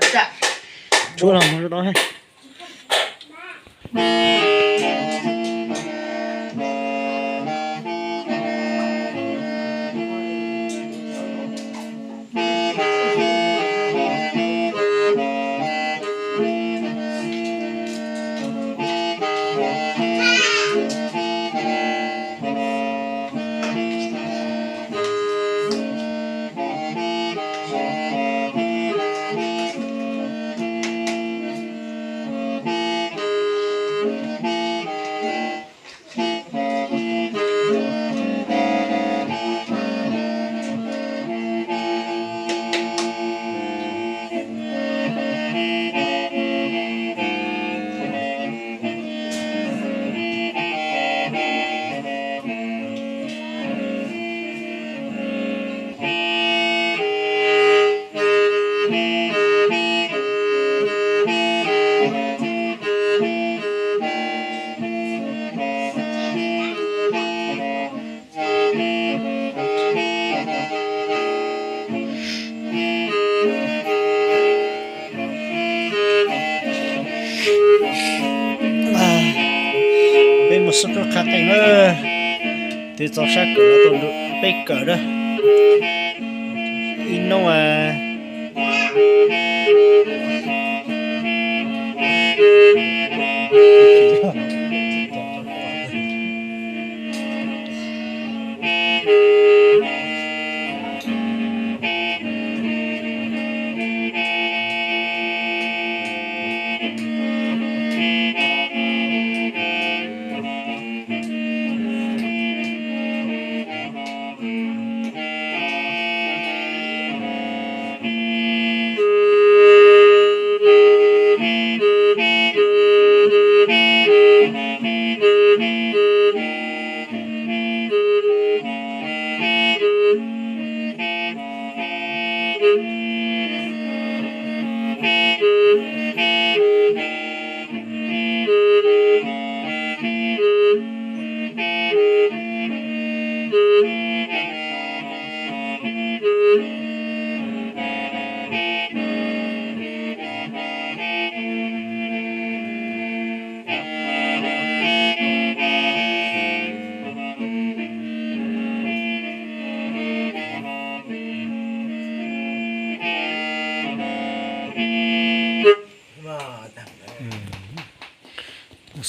Tsuav los mus rau tau. Peb mus xub rub qha qeej na, twb txog sab kawm los tau peb kawm na. Ib hnub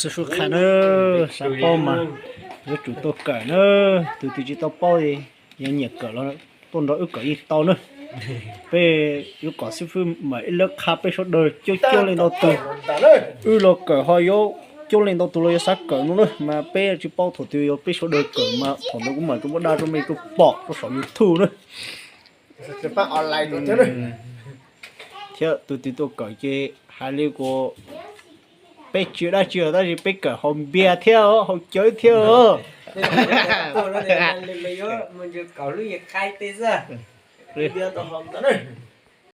Xub sub qha na, xav paub mas yuav tsum tuaj kawm na, tus twg tsis tau paub yog nyiam kawm los tuaj nrog wb kawm yeej tau na. Peb yuav kom xib fwb mam ib lab qha peb sawv daws coob coob leej ntau tus. Wb los kawm ho yuav coob leej ntau tus los yuav xav kawm no na, mas peb tsis paub thaum twg yog peb sawv daws kawm mas thaum ntawd kuv mam rau muab dab rau mej rau pom rau saum YouTube na. Thiab tus twg tuaj kawm ces hais li kuv, peb tsis dab tsi tab sis peb kawm haus npias thiab haus cawv thiab.